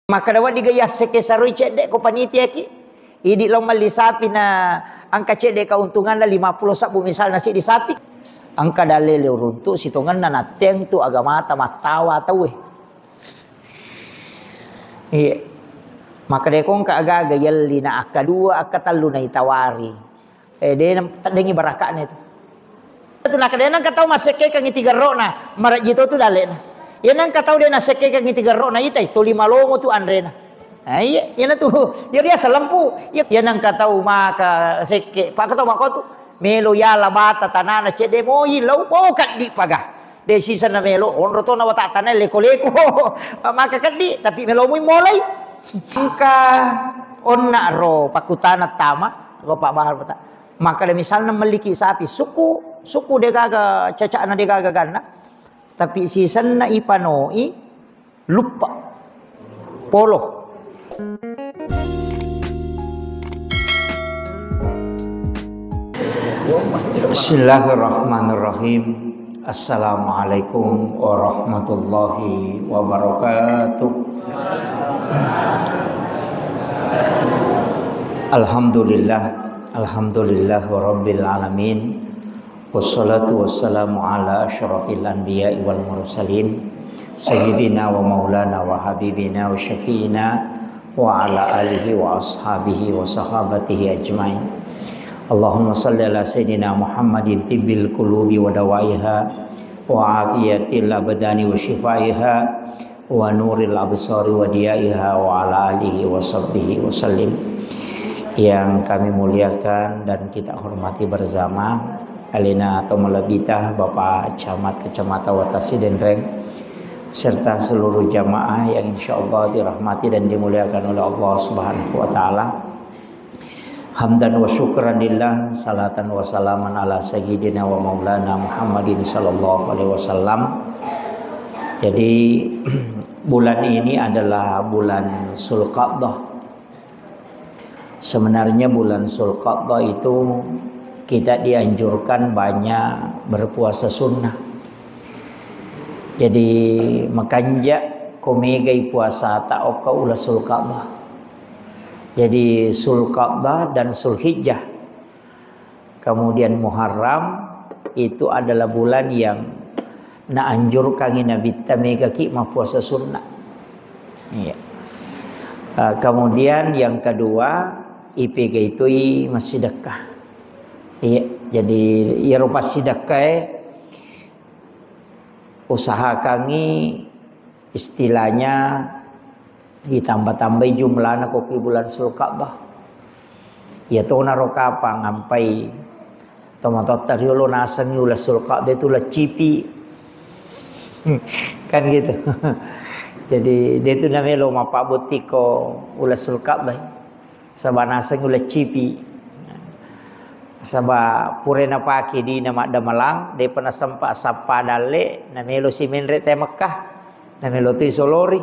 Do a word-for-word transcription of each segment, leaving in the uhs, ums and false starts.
Makkeda wedding ga yassekke saroi cedde ko panitiaki. Idi lao melli sapi na engka cedde keuntunganna lima puluh sebbu misalna siddi sapi. Engka dalele uruntu sitongenna natteang tu agamata mattawa tauwe. Iya. Makkeda ko engka aga-aga yelli na akka dua, akka tellu na itawari. Eh, de na teddengi barakakna itu. Itu nakkeda nengka tau massekkekangi tigerrokna, marajji to tu dalekna. Iya nengka tau de nassekkekangi tigerrokna itai, toli malongo tu anrena. Nah, iya, iya na tu. Iya biasa lempu. Iya, iya nengka tau maka sekke, pak ketua mako tu. Melo yala bata tanana cedde moi lau, oh, kaddi paga. De sisenna melo, onro to na wata tanai leko-leko. Maka keddi, tapi melo mui molai. Engka onna ro pakutana tama, ro Pak Bahar pata. Maka de misalna melliki sapi, suku, suku de gaga cacana de gaga ganna. Tapi sisenna ipanoi, luppa. Polo. Bismillahirrahmanirrahim. Assalamualaikum warahmatullahi wabarakatuh. Alhamdulillah. Alhamdulillah rabbil alamin. Wassalatu wassalamu ala asyrafil anbiya'i wal mursalin, sayyidina wa maulana wa habibina wa syafi'ina wa ala alihi wa ashabihi wa sahabatihi ajmain. Allahumma salli ala sayyidina Muhammadin tibbil qulubi wa dawaiha wa afiyatil abdani wa shifaiha wa nuril absari wa diyaiha wa ala alihi wa sahbihi wa sallim. Yang kami muliakan dan kita hormati bersama, alena to malebita Bapak Camat Kecamatan Watassi Denreng, serta seluruh jamaah yang insya Allah dirahmati dan dimuliakan oleh Allah Subhanahu wa Ta'ala. Hamdan wa syukran lillah, salatan wa salaman ala sayyidina wa maulana Muhammadin sallallahu alaihi wasallam. Jadi, bulan ini adalah bulan Zulqa'dah. Sebenarnya bulan Zulqa'dah itu kita dianjurkan banyak berpuasa sunnah. Jadi, makanja ko megai puasata okka uleng Zulqa'dah. Jadi, Zulqa'dah dan Zulhijjah, kemudian Muharram, itu adalah bulan yang naanjurkangi Nabitta megaki mappuasa sunnah. Iya. Eh, kemudian yang kedua, ipega itui massidekka. Iya, jadi iyaro passidekkae usahakangi istilahnya ditambah-tambahi jumlahna ko ki bulan Zulqa'dah. Iya tonaro kapang ampai tomatoatta riolo nasengngi uleng Zulqa'dah itu uleng cipi. Kan gitu. Jadi, de tu namelo mappabottikko uleng Zulqa'dah. Saba naseng uleng cipi. Saba pura napake dina maddamelang, depa nasempa sappa dalle, namelo si menre te Mekkah. Namelo tu isolori.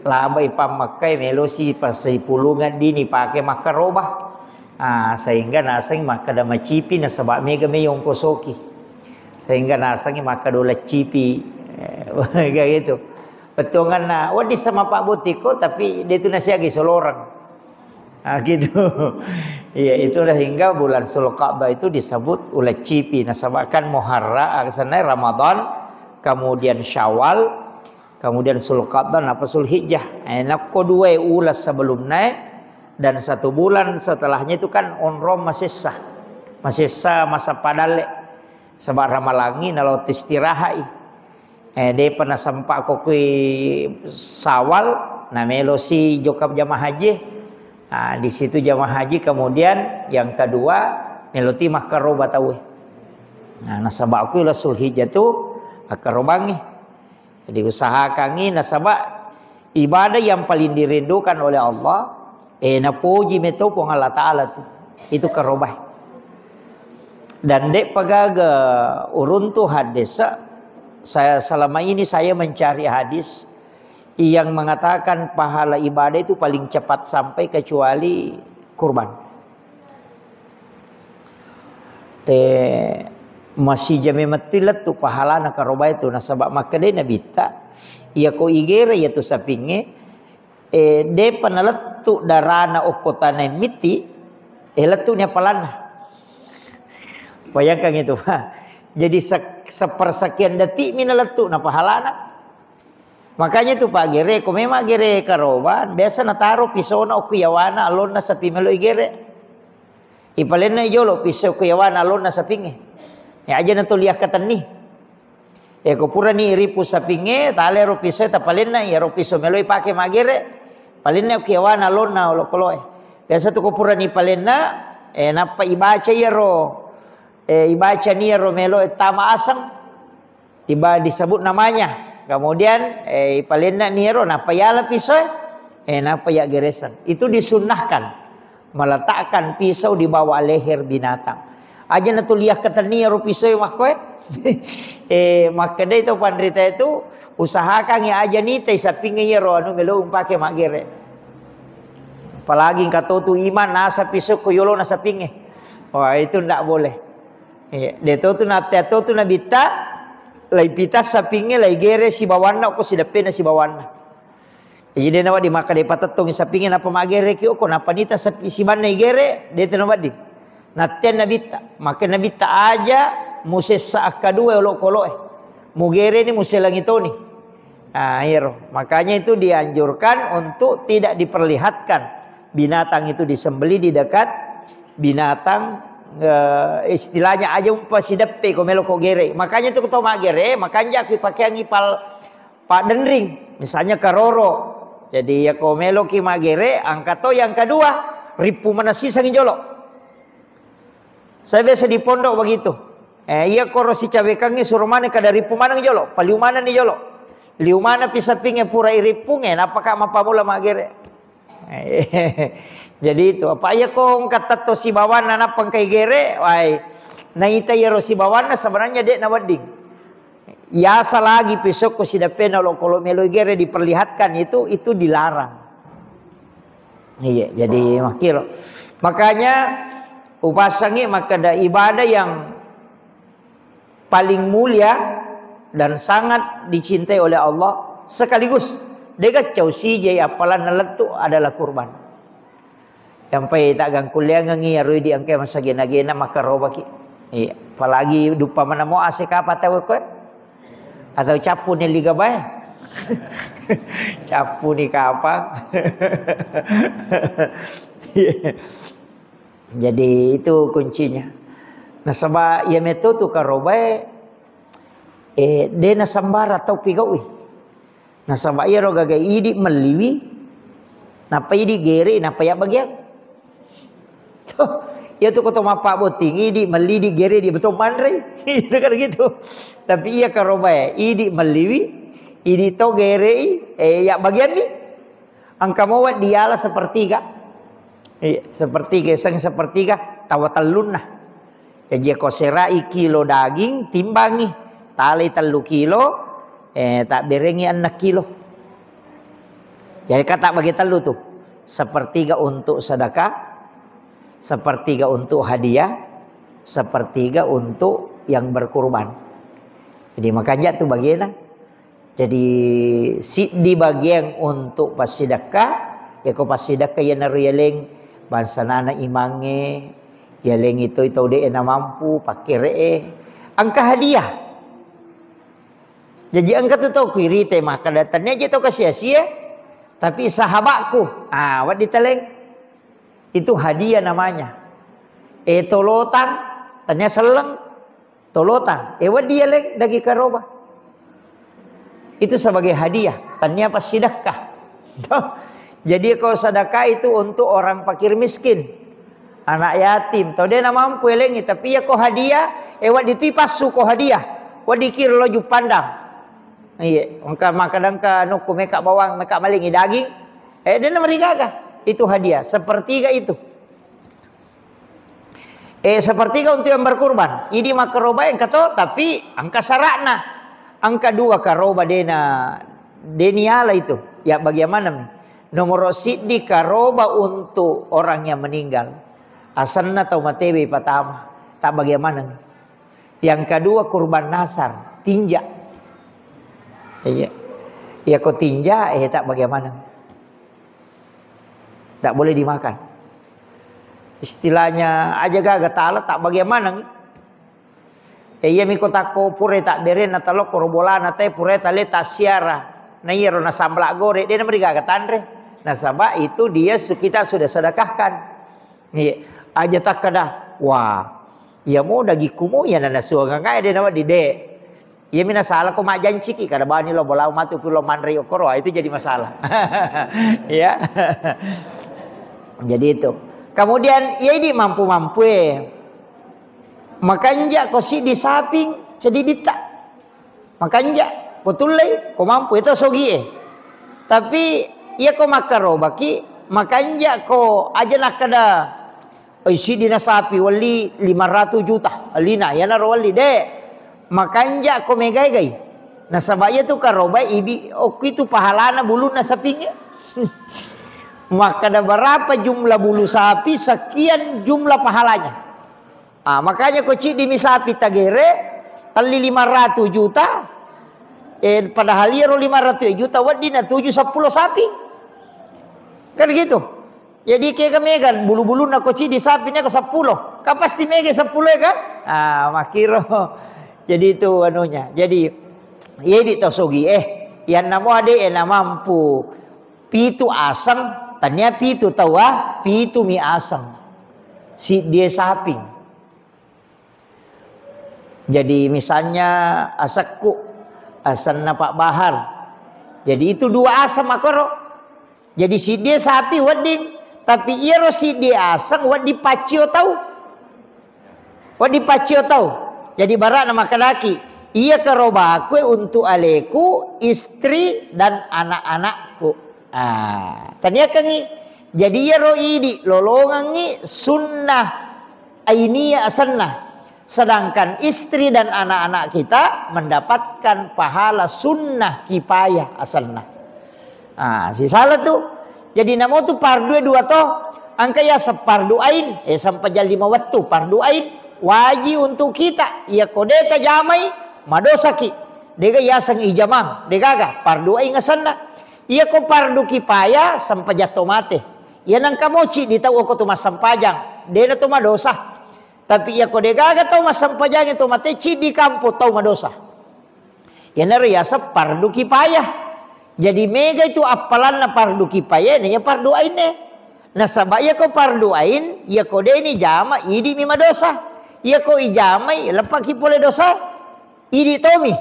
Labai pa Mekkai, melo si pasipulungan dini pake makkaroba. Ah, sehingga naseng makkeda macipi nasaba mega me yongkosoki. Sehingga nasengngi makkeda uleng cipi. Eh, kayak gitu. Pettonganna, wedding sama Pak Botiko, tapi de tu nasiagi soloreng. Ah, gitu. Iya, itu sehingga bulan Zulqa'dah itu disebut uleng cipi. Nasaba kan Muharram, ah, sana Ramadan, kemudian Syawal, kemudian Zulqa'dah, napa Zulhijjah. Eh, nakko dua uleng sebelumnya dan satu bulan setelahnya itu kan onrong masessa. Masessa masa padalle. Saba ramalangi nalo istirahat i. Eh, depa nasempa ko kui Sawal, na melo si jokka jamaah haji. Ah, di situ jamaah haji, kemudian yang kedua, melo ti makkaroba tauwe. Nah, nasaba kui uleng Zulhijjah tu akkarobangi. Jadi usahakangi nasaba ibadah yang paling dirindukan oleh Allah, eh, napoji meto Puang Allah Ta'ala tu. Itu karobai. Dan dek pagaga uruntu hadis, saya selama ini saya mencari hadis yang mengatakan pahala ibadah itu paling cepat sampai kecuali kurban. Eh, masijame metti lettu pahalana karobai tu nasaba makkedai Nabitta, iya ko igere iya tu sapinge, Eh, depa nalettu darana okko tana mitti, eh, lettu ni apalanna. Bayangkan itu, Pak. Jadi se-, sepersekian detik mi nalettu na pahalana. Makanya itu, Pak, gere, ko memang gere karoba, biasa nataro pisona okko yawana alonna sapi melo igere. Ipalenna jolo piso okko yawana alonna sapinge. Ya aja na to liakkatenni. Eko purani irippu sapinge, tale ro piso tapalenna, iyaro piso meloi pake magere, palenna okko yawana alonna olokoloe. Biasa tu ko purani palenna, eh, nappa ibaca iyaro, eh, ibaca ni iyaro melo tama aseng, iba-, disebut namanya. Kemudian, eh, ipalenna ni iyaro, nappa yala piso, eh, nappa ya geresang. Itu disunnahkan. Meletakkan pisau di bawah leher binatang. Aja na tu liakkatenni ro pisau makkoe. Eh, makkedai to panrita itu, usahakan ya aja nitai sapinge iyaro anu melo umpake magere. Apalagi engka to tu iman nasa pisau ko yolo na sapinge. Wah, itu ndak boleh. Iya, de to tu na, to tu nabitta, lai pita sapinge, lai gere sibawanna, ko sideppena sibawanna. Jadi de nawedding makkeda patettongi sapinge nappa maggereki okko, nappa nita sapi sibanna igere, de to nawedding. Natteang nabitta, maka nabitta aja musessa akkadua olokoloe. Mugereni muselangi toni. Ah, iyaro. Makanya itu dianjurkan untuk tidak diperlihatkan binatang itu disembelih di dekat binatang, eh, istilahnya aja umpa sideppe ko melo ko gere. Makanya itu ko to magere, makanja ki pakeangi pal-, paddenring, misalnya karoro. Jadi, ya ko meloki magere, angka to yang kedua, rippu maneng sisengi jolo. Saya biasa di pondok begitu. Eh, iya koro sicawekangngi suro maneng kada rippu maneng jolo, paliu maneng ni jolo. Liu maneng pi sapinge pura irippunge, napaka mappammula magere. Jadi itu, apa iya ko engka tetto sibawanna nappa engka igere, wai. Naita iyaro sibawanna sebenarnya de nawedding. Yasa lagi pisokko sidappena olokolo melo igere diperlihatkan itu, itu dilarang. Iya, jadi makkiro. Makanya upasangi makkeda ibadah yang paling mulia dan sangat dicintai oleh Allah sekaligus dega cau sijai appalanna lettu adalah kurban. Yampai taggangkulleangengngi iyaro idi engka masagena-gena makkarobaki. Iya, apalagi duppa manamo ase kapa tau koe. Atau cappu ni liga bae. Cappu ni kapang. Iya. Jadi itu kuncinya. Nasaba iya meto tu karobae, eh, de nasambara tau pigaui. Nasaba iyaro gaga idi melliwi, nappa idi gere, nappa ya bagian. Iya tu ko to mappabotting, idi melli, idi gere, idi betul manre. Itu kan gitu. Tapi iya karobae, idi melliwi, idi to gerei, eh, ya bagian ni. Engka mo wedding diala sepertiga. Iya, sepertiga, seng sepertiga, tawa tellunna. Jaji ko serai kilo daging, timbangi, talai tellu kilo, eh, tabberengi enneng kilo. Jadi kata bagi tellu tu, sepertiga untuk sedekah, sepertiga untuk hadiah, sepertiga untuk yang berkurban. Jadi makanja tu bagiena. Jadi, siddi bagian untuk passidekka, yako passidekka iyanaro yaleng bangsanana imangnge, yaleng itoi tau de'e namampu, pakkere'e, engka hadiah. Jaji engka tu tau kirite makkada, tania je tau kasia-sia, tapi sahabatku, ah, wedding taleng. Itu hadiah namanya. Eh, tolotang, tania selleng, tolotang. Eh, wedding yaleng daging karoba. Itu sebagai hadiah, tania passidekka. Jadi, kalau sedekah itu untuk orang fakir miskin, anak yatim, tau de namampu yalengi, tapi iya ko hadiah, eh, wedding tu ipassu ko hadiah, wedding kiro lo Juppandang. Iya, engka makkada engka nukku meka bawang, meka malingi daging, eh, de namarigaga. Itu hadiah, sepertiga itu. Eh, sepertiga untuk yang berkurban. Idi makkarobae engka to, tapi engka sara'na. Engka dua karoba dena, deniala itu. Ya, bagaimana mi? Nomor siddi karoba untuk orang yang meninggal. Asenna tau matewe patama. Tak bagaimana mi? Yang kedua kurban nasar, tinja. Iya. Ya ko tinja, eh, tak bagaimana mi? Tak boleh dimakan. Istilahnya aja gaga tala tak bagian maneng. E, iya miko takko pura tak bere na talokko ro bolana te pura tale tasiara. Na iya ro na sambla gore de na merigaga tanre. Nasaba itu dia su-, kita sudah sedekahkan. Iya, aja takkada, wah, iya mo dagikku mo iya na nasuangang ae de na wedding de. Iya mina salah ko majjanciki kada bani lo bolau matu pi lo manre okoro, ah, itu jadi masalah. Ya. Jadi itu. Kemudian iya idi mampu-mampu e. Makanja ko siddi saping, jadi ditta. Makanja ko tullei, ko mampu itu sogi e. Tapi iya ko makkarobaki, makanja ko aja nakkada, oi, siddi na sapi welli lima ratus juta, lina, iyanaro welli, de. Makanja ko megai-gai. Nasaba iya tu karobai ibi, okki tu pahalana bulunna sapingnge. Makkada berapa jumlah bulu sapi, sekian jumlah pahalanya. Ah, makanya ko ciddi mi sapi tagere, telli lima ratus juta, eh, padahal iyaro lima ratus juta wedding natuju seppulo sapi. Kan gitu. Jadi kega mega bulu-bulunna ko ciddi sapi ne ko seppulo. Kan pasti mega seppulo ya kan? Ah, makkiro. Jadi itu anunya. Jadi, iya di to sogi, eh, yang namo ade e na mampu pitu aseng, tania pitu tawa, pitu mi aseng. Siddi e saping. Jadi misalnya asekku, asenna Pak Bahar. Jadi itu dua aseng makoro. Jadi siddi e sapi wedding, tapi iyaro siddi e aseng wedding paccio tau. Wedding paccio tau. Jadi bara'na makkedaki, iya karobaku e untuk aleku, istri dan anak-anakku. Ah, taniakengi. Jadi iyaro idi lolongengi sunnah ainiyah asenna. Sedangkan istri dan anak-anak kita mendapatkan pahala sunnah kifayah asenna. Ah, sisala tu. Jadi namo tu fardu e dua to. Engka yaseng fardu ain, eh, sempajang lima wettu fardu ain. Wajib untuk kita. Iya ko de tajamai, madosaki. Dega yaseng ijamang, degaga fardu ain asenna. Iya ko fardu kifayah, sempajang to mate. Iya nengka moci di tau okko tu massempajang, dena to madosa. Tapi iya ko degaga tau massempajangnge to mate, ciddi kampong tau madosa. Iyanaro yaseng fardu kifayah. Jadi mega itu appalanna fardu kifayah, naiya fardu ain e. Nasaba iya ko fardu ain, iya ko deni jama, idi mi madosa. Iya ko ijamai, leppaki pole dosa. Idi tomi.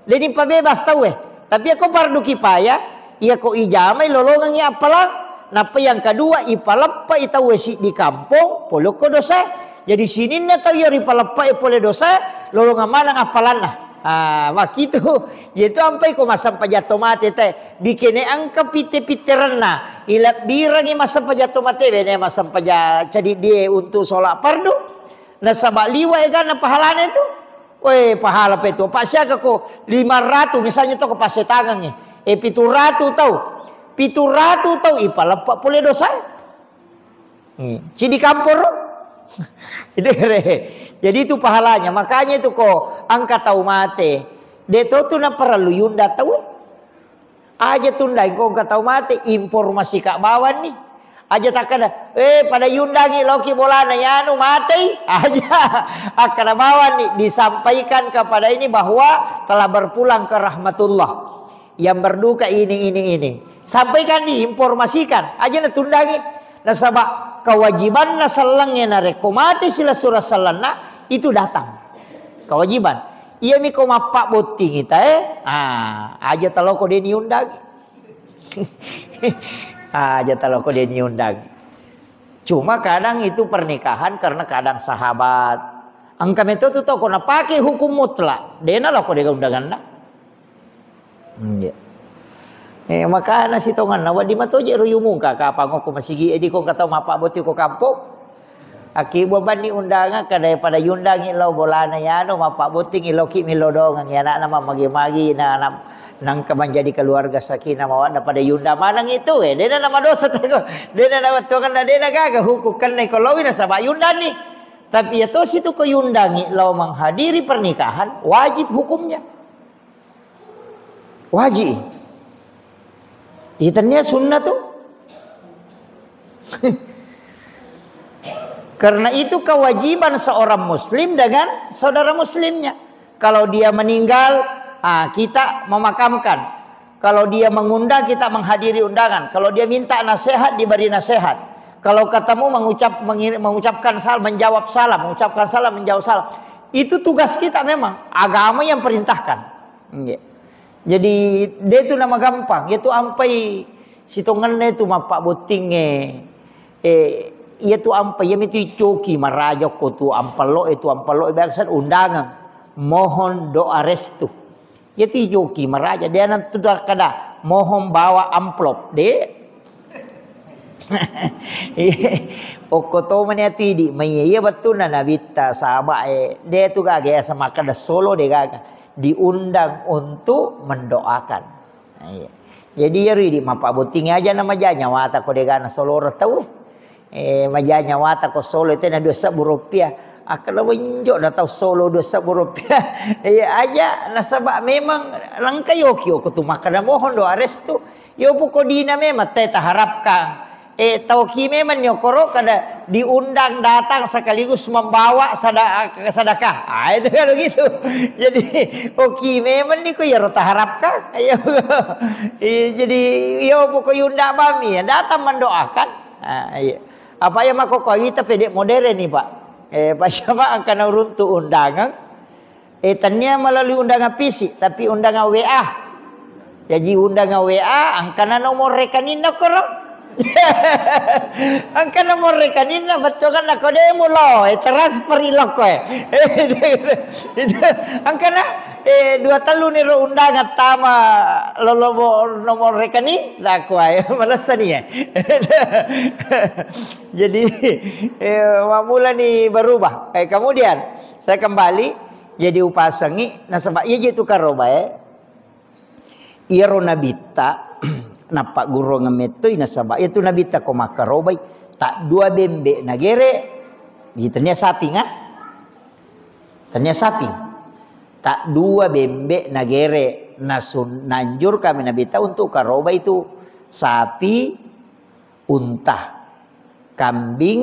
Deni pabebas tau e. Tapi iya ko fardu kifayah, iya ko ijamai lolongengi appalang. Nappa yang kedua, ipaleppai tau e siddi kampong, pole ko dosa. Jadi sininna tau iya ripaleppai pole dosa, lolongeng maneng appalanna. Ah, makkitu. Yetu ampai ko massempajang to mate te. Dikene engka pitte-pitterenna. Ilebbirengi massempajang to mate, bene massempajang cadiddie untuk sholat fardu. Nasaba liwa egana pahalana itu. Weh, pahala pe tu. Apa siaga ko lima ratus misalnya to ko pasetangengi. Eh, pitu ratus tau. Pitu ratus tau ipaleppa pole dosa. Hmm. Cidi kamporo. Itu re. Jadi itu pahalanya. Makanya itu ko angka tau mate. De to tu na parellu yunda tau. Aja tundai ko engka tau mate, informasi ka bawang ni. Aja takkada, eh, pada yundangi loki bolana yanu matei. Aja. Akkada bawang ni, disampaikan kepada ini bahwa telah berpulang ke rahmatullah. Yang berduka ini, ini, ini. Sampaikan, diinformasikan. Aja natundangi. Nasaba kewajibanna sellengnge narekko mate silessureng sellenna, itu datang. Kewajiban. Iyami ko mappabbottingi tae, ah, aja taloko de niundangi. Aja taloko de niundangi. Cuma kadang itu pernikahan karena kadang sahabat. Engka meto tu toko napake hukum mutlak. Dena loko de undanganna. Iya. Eh, makana sitonganna, wedding matoje ro yumungka, kapang okko masigi, edi ko engka tau mappabbotting ko kampong. Akkibuang banni undangan, kada pada yundangi lao bolana yano, mappabbottingi loki millau dongang, ya anakna mammagi-magi, na, na, nangka menjadi keluarga sakinah mawaddah pada yundang maneng itu, eh, dena nama dosa teko, dena nama tuanganna, dena gaga hukum kennai ko lawi nasaba yundanni. Tapi ya tosi tu ko yundangi lao menghadiri pernikahan, wajib hukumnya. Wajib. Iya tennia sunnah tu. Karena itu kewajiban seorang muslim dengan saudara muslimnya. Kalau dia meninggal, ah, kita memakamkan. Kalau dia mengundang, kita menghadiri undangan. Kalau dia minta nasihat, diberi nasihat. Kalau ketemu, mengucap, mengir-, mengucapkan salam, menjawab salam, mengucapkan salam, menjawab salam. Itu tugas kita memang. Agama yang perintahkan. Nggih. Jadi, de tu nama gampang. Itu ampai sitongenna itu mappabbottingnge. Eh, iya tu ampai, iya mitu icoki maraja ko tu ampello, itu ampello biasa undangan. Mohon doa restu. Iya tu icoki maraja, dia nanti tu kada mohon bawa amplop, de. Okko to mani atu idi, mai iya bettunna nabitta, sahabat, eh, de tu gaga ya sama kada solo de gaga. Diundang untuk mendoakan. Nah, iya. Jadi, iyaro idi mappabotting aja na maja nyawata ko degana soloreng tau, eh. Eh, maja nyawata ko solo tena dua sebbu rupiah. Akkeda wenjo na tau solo dua sebbu rupiah. Iya aja, nasaba memang langka yoki ko tu makkeda mohon doa restu. Yo poko dina memang te taharapkan. Eh, tauki memang ni okoro kada diundang datang sekaligus membawa sada-, sedekah. Ah, itu kalau gitu. Jadi, oki memang ni ko iyaro taharapkan. Iya. Iya, jadi, yo poko yunda bami ya datang mendoakan. Ah, iya. Apa ya mako kawita pede modern ni, Pak. Eh, Pak siapa angkana uruntu undangan? Eh, tania melalui undangan fisik, tapi undangan W A. Jaji undangan W A, angkana nomor rekening no koro. Angkana nomor rekening no, betul kan? Nako demo lo, eh, transfer iloko, eh. Itu, angkana, eh, dua telu niro undangan tama lolobo nomor rekening, lah kuai, malessa ni, eh. Jadi, eh, mamula ni berubah. Eh, kemudian, saya kembali, jadi upasengi, nasaba iya je tu karoba, eh. Iyaro nabitta, nappa gurungeng mettoi nasaba, iya tu nabitta ko makkarobai, tak dua bembe nagere, di tania sapi nga? Tania sapi. Tak dua bembe nagere, nasun-, nanjur kami nabitta untuk karobai tu sapi, unta, kambing,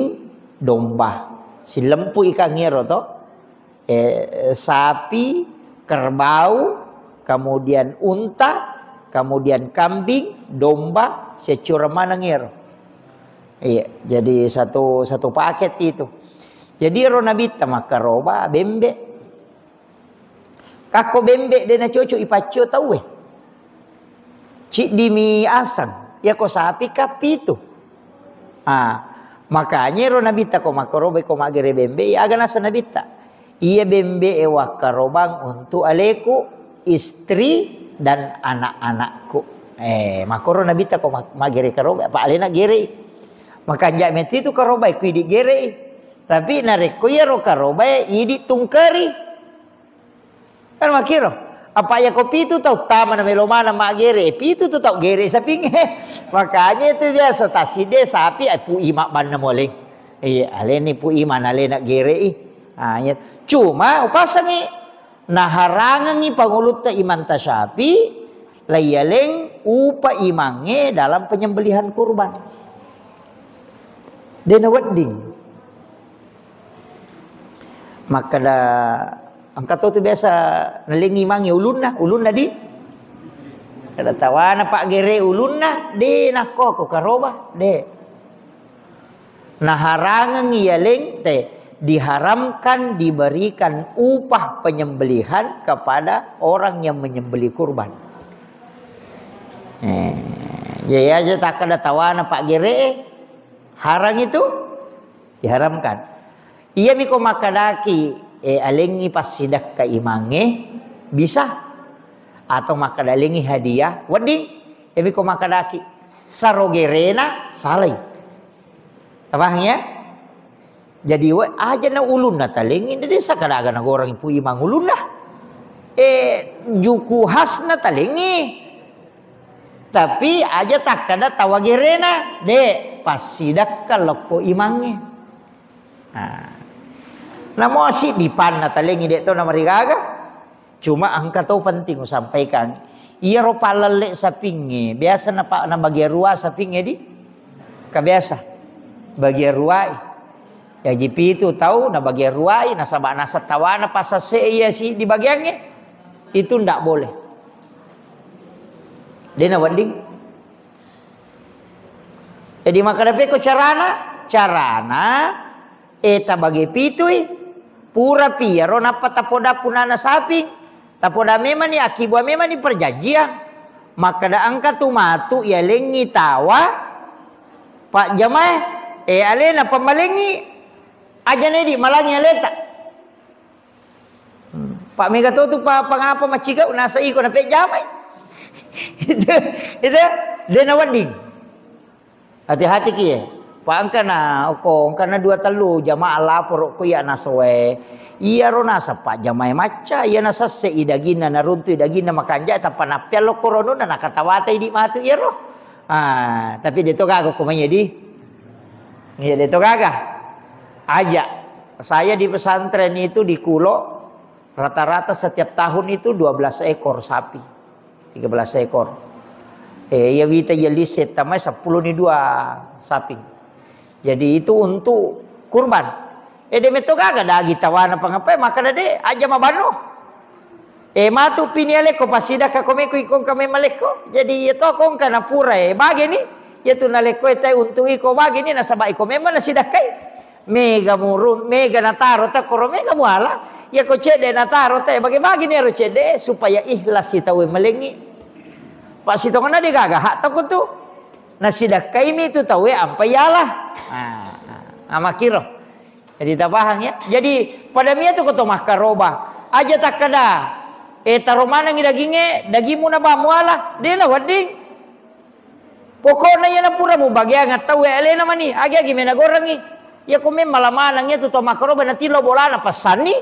domba. Sillempu ikang iyaro to. Eh, sapi, kerbau, kemudian unta, kemudian kambing, domba, securang maneng iyaro. Iya, jadi satu, satu paket itu. Jadi ro nabitta makkaroba bembe. Kakko bembe de nacocok ipaccio tauwe. Ciddimi asang, yako sapi ka pitu. Ah, makanya ro nabitta ko makkaroba ko maggere bembe, iya aga nasa nabitta. Iya bembe e wakkarobang untuk aleku, istri dan anak-anakku. Eh, makoro nabitta ko mak-, maggere karoba, apa alena gere. Makanja metti tu karoba ku idi gere. Tapi narekko iyaro karoba idi tungkeri. Kan makkiro. Apa iya ko pitu tau tama na melo maneng maggere, eh, pitu tu tau gere sapingnge. Makanya itu biasa taside sapi, eh, pu ima banna moleng. Iya, aleni pu ima nalena gere i. Ah, iya. Cuma upasengi naharangengi pangulutta Imam Tasyafi, laiyaleng upa imangnge dalam penyembelihan kurban. Dena wedding. Makkeda, engka to tu biasa nalengi mange ulunna, ulunna di. Kada tawana paggere ulunna, de nakko ko karoba, de. Naharangengi yaleng te, diharamkan diberikan upah penyembelihan kepada orang yang menyembelih kurban. Eh, jadi aja takkeda tawana paggere, harang itu. Diharamkan. Iyami ko makkadaki, eh, alengngi passidakka imangnge, bisa. Atau makkada alengngi hadiah, wedding. Iyami ko makkadaki, saro gerena, salai. Paham ya? Jadi, we-, aja na ulunna talengngi, de saka daga nagoreng pu imang ulunna. Eh, juku khasna talengngi. Tapi aja takkada tawa gerena, de, passidakka lokko imangnge. Nah. Namo siddi panna talengngi de to namarigaga. Cuma engka to penting usampaikan. Iyaro pallelle sapingnge, biasa napa-, nabagi arua sapingnge di? Ka biasa. Bagian ruai. Jaji pitu tau na bagian ruai, nasaba naseng tawana pasase iya si di bagiannya. Itu ndak boleh. Dena wedding. Jadi makkeda pekko carana, carana, eh, tabage pitui, pura piyaro nappa tapoda punana saping, tapoda memani, akkibua memani perjanjian. Makkeda engka tu matu yalengngi tawa, Pak jamae, eh, alena pemmalengngi, aja nedi malangi aleta. Hmm. Pak mega to tu pa-, pangapa maccigau nasa iko napejjamai. Itu, itu, dena wedding. Hati-hati ki ye. Pak engkana, oko, engkana dua tellu jamaah lapor ko iya nasoe. Iya ro nasa Pak jamae macca, iya nasasse i daginna, naruntu i daginna makanja, tappa nappiallo koronuna nakatawata idi matu iya ro. Ah, tapi de to gaga ko mai di. Iya de to gaga. Aja. Saya di pesantren itu di Kulo, rata-rata setiap tahun itu dua belas ekor sapi. Tiga belas ekor. Eh, iya wita iya lise tamai sepuluh ni dua sapi. Jadi itu untuk kurban. Eh, de metto gaga dagi tawana pangapai, maka de aja mabano. Eh, matu pini aleko pasidakka komeko ikongka memaleko. Jadi iya to kongka napura, eh, bageni. Iya tu naleko, eh, tai untuk iko bageni nasaba iko memang nasidakkai. Mega murun, mega nataro ta koro mega muala. Iya ko cedde nataro ta, bagi-bagi ni ero cedde supaya ikhlas si tau malengi. Pak sitongana de gaga hak toko tu. Nasidakkai mi tu tau ampa iala. Ah, ah, amakiro. Jadi tapahang ya. Jadi pada mia tu ko to makkaroba. Aja takkada, eh, taro manengi daginge, dagingmu na ba muala. De na wedding. Pokokna iyana pura mubageang tau alena mani, agi-agi mena gorengi. Iya ko memang lamanang iya tu to makkaroba natilo bolana passanni,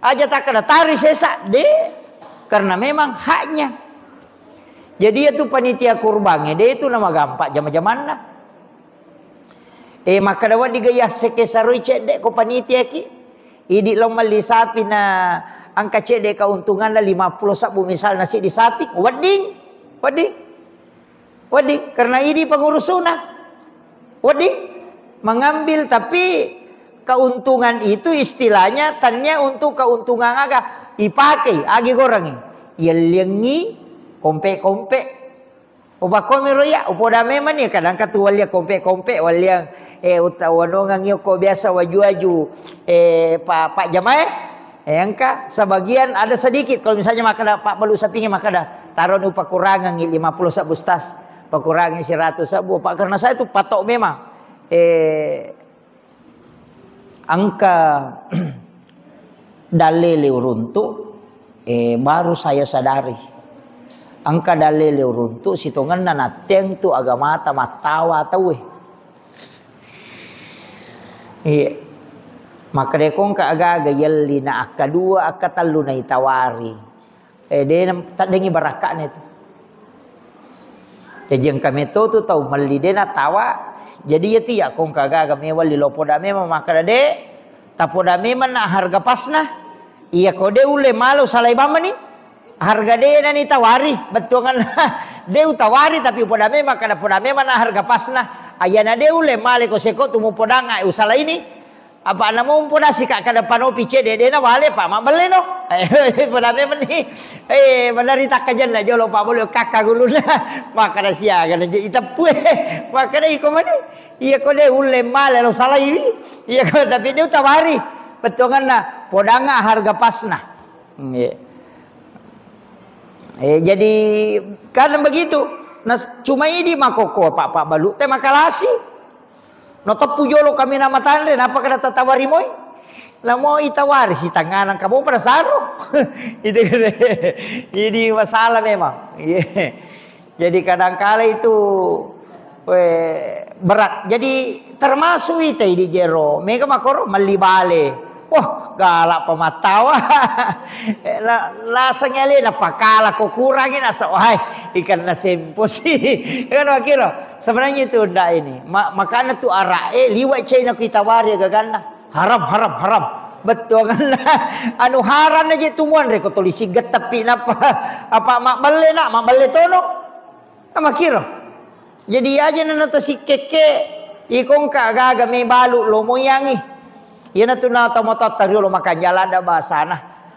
aja takkada tari sesa, de, karena memang haknya. Jadi iya tu panitia kurbange, de tu namagampa jama-jamanna. Eh, makkada wedding ga yasseke saroi cedde ko panitia ki. Idi lao melli sapi na angka cedde keuntunganna lima puluh sabbu misalna siddi sapi, wedding, wedding. Wedding, karena idi pengurusuna. Wedding mengambil, tapi keuntungan itu istilahnya tania untuk keuntungan aga, ipake, agi gorengi. Yelliangi, kompe-kompe. Upakomiro iya, upoda memang ni, kadang katu walliang kompe-kompe, walliang, eh, uta-, wanongang iyo ko biasa waju-waju, eh, pa-, Pak jamae. Eh, engka sebagian ada sedikit. Kalau misalnya makkada Pak Balu Sapingi makkada, "Taro ni upakurangangi lima puluh sabbu stas, pakurangi seratus sabbu, Pak, karena saya tu patok memang." Eh, engka dalele uruntu, eh, baru saya sadari. Engka dalele uruntu sitongenna natteng tu agamata mattawa tauwe. Iya. Makkeda ko engka aga-aga yelli na akkadua, akkatellu naitawari. Eh, de na taddengi barakka'na itu. Jaji engka metto tu tau melli de natawa. Jadi iya tu iya ko engka aga-aga mewalli lo poda memang makkeda de, tapoda memang na harga pasna. Iya ko de ulle malo salai bamani. Harga de nani tawari, bettuanganna de utawari, tapi upoda memang, kada poda memang na harga pasna. Ayana de ulle male ko seko tu mupodanga usala ini. Apa namo umpoda sika kada panopi cede de na wale pa mabbelle no. Poda memang ni. Eh, manari takkajenna jolo pa bolo kakka guluna. Makkada siaga na je iteppue. Makkada iko mani. Iya ko de ulle male lo salaiwi. Iya ko tapi de utawari. Bettuanganna podanga harga pasna. Nggih. Eh, jadi kadang begitu. Nah, cuma idi makoko Pak, Pak Balu te makalasi. No teppu jolo kami nama tanre, napa kada tatawari moi? Namo itawari si tanganang kamu pada saro. Itu kan. Ini masalah memang. Iya. Jadi kadangkala itu, we, berat. Jadi termasuk ita di jero, mega makoro melli bale. Wah, galak pemattawa. La-, laseng alena pakala ko kurangi nasa, wahai, ikan na sempo sih. Kan wakiro. Sebenarnya itu ndak ini. Ma-, makanya tu arak, eh, liwat China kita wari gaganna. Haram, haram, haram. Betul kan? Anu haram aja tumuan reko tulisi getepi napa? Apa mak belle nak, mak belle tono? Ama kiro. Jadi aja nana to sikkekke, Iko engka gaga mebalu lo moyangi. Iyanatu na tomatoatta riolo makanjala ada bahasana.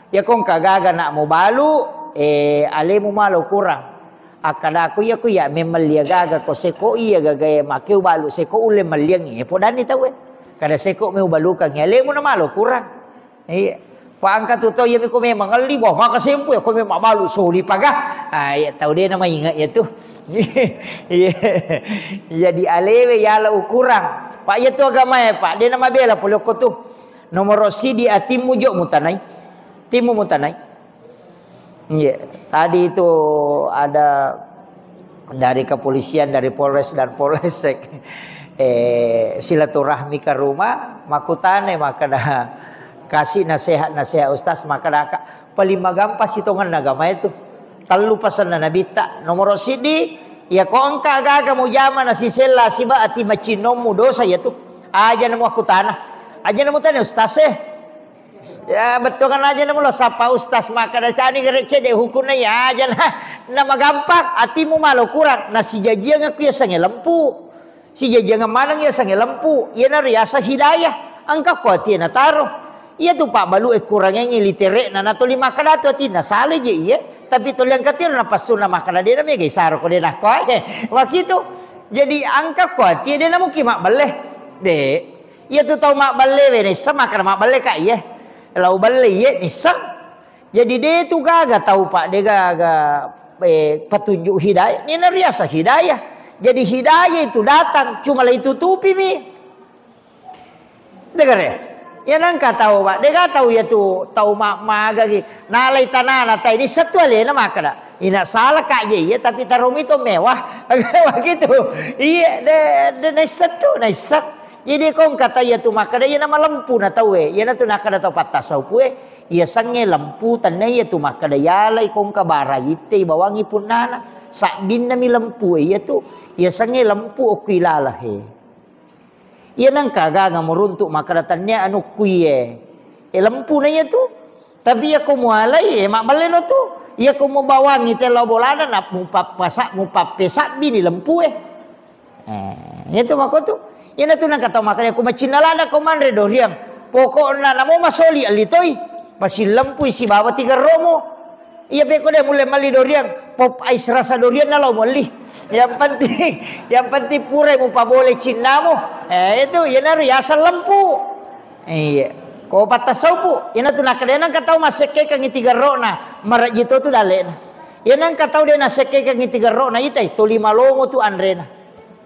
Iyako engka gaga nak mubalu, eh, alemu malo kurang. Akkadako iyako iya memmelli gaga ko seko iya gaga e makeu balu seko ulle melliangi. Eh, podanni tauwe. Kada seko meubalukang alemu na malo kurang. Iya. Pa engka tu tau iya miko memang elli, wah, maka sempu ya, ko memang mabalu soli paga. Ah, iya, tau de na mainga iya tu. Iya. Jadi alewe yala ukurang. Pak, iya tu agama ya, Pak. De na mabela pole ko tu. Nomor sidi atimmu jo mutanai. Timmu mutanai. Iya. Tadi itu ada dari kepolisian, dari Polres dan Polsek, eh, silaturahmi ke rumah, makutane, maka dah kasih nasihat-nasihat Ustaz, maka dah, Kak, paling magampa sitongan agama itu. Tellu pasanna Nabitta, nomor sidi, ya ko engka gaga mujama na sisella siba ati macinommu dosa ya tu. Aja nemu aku tanah. Aja nemu tanya Ustaz eh. Ya, bettuangan aja namulo sapa ustaz makkeda cani gere cede hukunna ya aja na, na magampang atimu malo kurang na sijajiang aku ya sange lempu. Sijajiang maneng ya sange lempu. Iya na riasa hidayah. Engka ko atie na taro. Iya tu pak balu e kurangengi literekna na toli makkeda tu atinna sale je iya. Tapi toli angkatiro na passunna makkeda de na mega isaro ko de na ko ae. Wakitu. Jadi engka ko atie de na muki mabbelle. De. Iyatu tau mabballe we nisseng makkeda mabballe ka iye. Lao balle iye nisseng. Jadi de tu gaga tau pak de gaga eh, petunjuk hidayah. Nina riasa hidayah. Jadi hidayah itu datang cuma la itutupi mi. Degare. Ya nangka tau pak de gaga tau iyatu tau ma maga gi. Nalai tanana tai nisseng tu alena makkeda. Ina salah kak je iya tapi taromi to mewah. Begitu. Iya de de nisseng tu nisseng. Jadi ko engka tau iyatu makkeda iyana malempu na tauwe, iyana tu nakkeda tau pattasaupu e, iya sengnge lempu tennia iyatu makkeda iyalai ko engka bara itte ibawangi punnana, sabbinna mi lempu e iyatu, iya sengnge lempu okko ilala he. Iya nengka gaga muruntu makkeda tennia anukku iye. E lempu na iyatu. Tapi iyako mualai, eh, mabballeno tu. Iyako mubawangi tella bolana, na mupappasa-, mupappesabbini lempue. Eh, itu mako tu. Iyana tu nangka tau makkeda, ko macinna lada ko manre doriang. Pokokna namo masoli allitoi. Masillempui sibawa tigerromo. Iya peko de mulle malli doriang. Pop ice rasa doriang na lao mualli. Yang penting, yang penting pura mupabole cinnamu. Eh, itu, iyana riaseng lempu. Iya. Ko pattasaupu, iyana tu nakkeda nengka tau massekkekangngi tigerrona, marajji to tu dalle'na. Iyana engka tau de nassekkekangngi tigerrona, itai toli malongo tu anrena.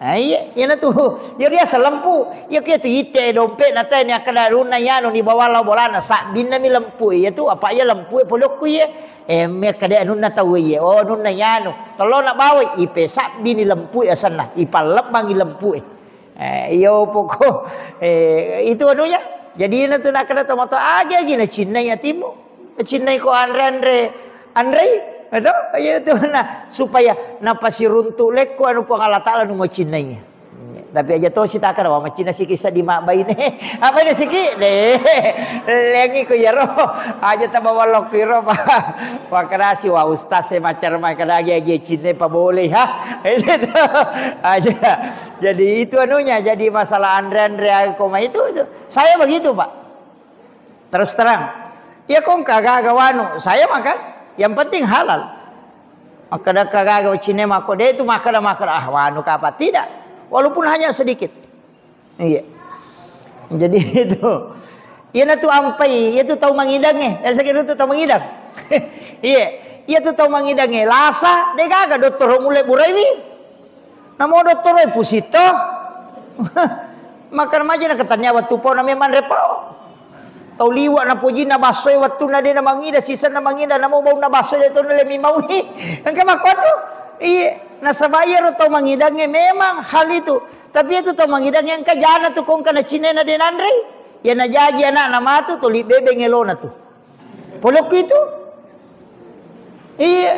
Ah, iya, iyana tu, iya riaseng lempu. Iya kia tu ite dompet na tani akkeda runna iyanu ni bawang lao bolana, sabbinna mi lempu iya tu, apa iya lempu e polokku iya. Eh, mi akkeda anunna tau iya. Oh, nunna iyanu. Tolona bawai, ipe sabbini lempu e asenna, ipallebbangi lempu e. Eh, iyo poko, eh, itu anunya. Jadi iyana tu nakkeda tomatoa agi-agi nacinnai atimu. Nacinnai ko anre-anre, anrei, betul? Iya tu na supaya napasiruntu lekko anu Puang Allah Taala nu macinnai. Tapi aja tosi takkeda wa macinna siki seddi mabbaine. Apa ini siki? Deh. Lengi ko iyaro. Aja tabawa lokko iro, Pak. Makkeda si wa ustaz e macar makkeda agi-agi cinne pa boleh ha. Itu aja. Jadi itu anunya, jadi masalah anre-anre koma itu, itu. Saya begitu, Pak. Terus terang. Ya kong kagaga wanu, saya makan. Yang penting halal. Makkeda kagaga cinne mako de itu makkeda makkeda ah wanu kapa tidak. Walaupun hanya sedikit. Iya. Jadi itu. Iyana tu ampai, iya tu tau mangidangnge. Biasa kira tu tau mangidang. Iya. Iya tu tau mangidangnge. Lasa, de gaga dottoro mulle buraiwi. Namo dottoro e pusito. Makan maja na katanya waktu pau na memang repau. Tau liwa na pojinna bassoi wattunna de na mangida, sisenna mangida, namo baunna bassoi de tona le mi mauni. Engka makkuatu. Iya, nasaba iyaro tau mangidangnge memang hal itu. Tapi itu tau mangidangnge engka jana tu kongka na cinena de nanrei. Ya najaji anakna matu toli bebeng elona tu. Polokku itu. Iya.